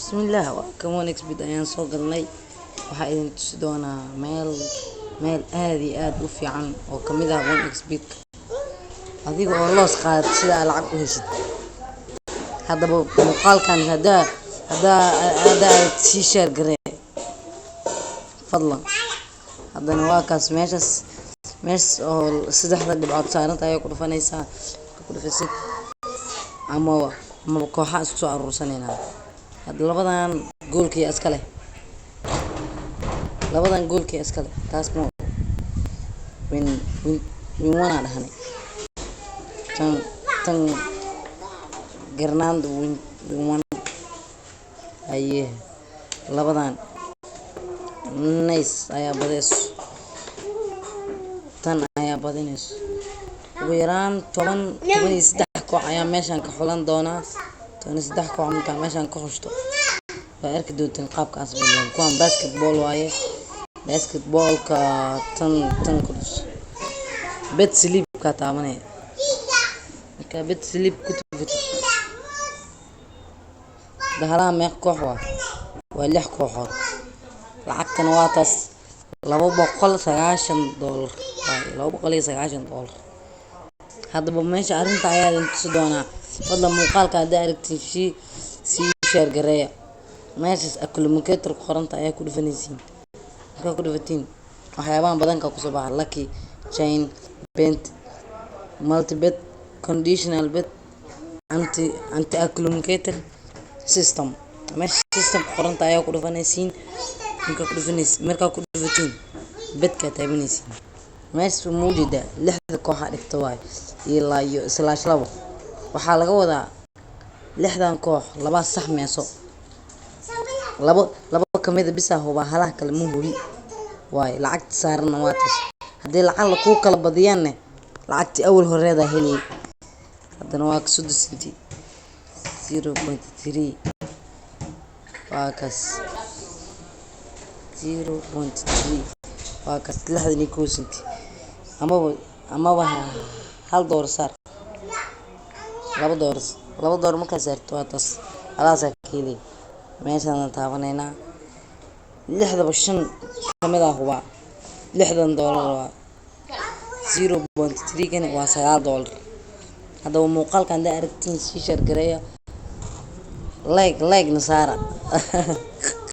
Bismillaah, waa kan 1xBet ayaan soo galnay. Waxaa idin tusi doonaa meel aad iyo aad u fiican oo kamid ah 1xBet, adiga oo loss qaadat sida aad lacag u heshid. Haddaba muuqaalkan haddaa aragtid, sii share garee fadlan. Haddana waa kaas meeshaas oo saddexda dhibcood saaranta ayaa ku dhufanaysaa. Markaa ku dhufasid, ama kooxaha isku soo aruursanaynaa. Hadda labadan goolkii iska leh, labadan goolkii iska leh, taas ma win win win one aa dhahnay. Tan Garnando win win one. Haye, labadan nice ayaa badeyso, tan ayaa badinayso. Ugu yaraan 13 koox ayaa meeshan ka xulan doonaa. 13 koox markaa meeshan ka xushto, waa arki doontaan qaabka aan samayn doono. Kuwan basketball waaye. Basketballka tan ku dhufso, bet slip-ka taabanaya. Markaa bet slip ku dhufatid, dahalaha meeqa koox waa? Waa lix kooxood. Lacagtana waa taas, $290 waaye, $290. Haddaba meesha arrinta ayaa idin tusi doonaa. Fadlan muuqaalka haddaa aragtid, sii share gareeya. Meeshaas accumulator ku qoranta ayaa ku dhufanaysiin. Markaa ku dhufatiin, waxyaabahan badanka kusoo baxa: lucky chain bet, multibet, conditional bet, anti accumulator system. Meesha system ku qoranta ayaa ku dhufanaysiin. Markaa ku dhufatiin, betkaa taabanaysiin. Meesha ma ujeedaa? Lixda kooxa dhigta waaye ilaa iyo slash labo. Waxaa laga wadaa lixdan koox laba sax meeso, labo labo kamida bisa hubaa, halaha kale ma hubi waaye. Lacagta saaranna waa taas. Haddii lacag la kuu kala badiyaanne, lacagtii awal horeedaa heliyay. Haddana waa ka 30 senti, 0.3 waa kaas, 0.3 waa kaas, 61 senti amaba $1 saar, $2. $2 markaa saarto, waa taas, halahaasaa ka helay. Meeshaan taabanaynaa, lixdaba shan kamid ah hubaa, $60 waa. 0.3 kani waa $9. Haddaba muuqaalkan haddaa aragtiin, sii share gareeya, like na saara.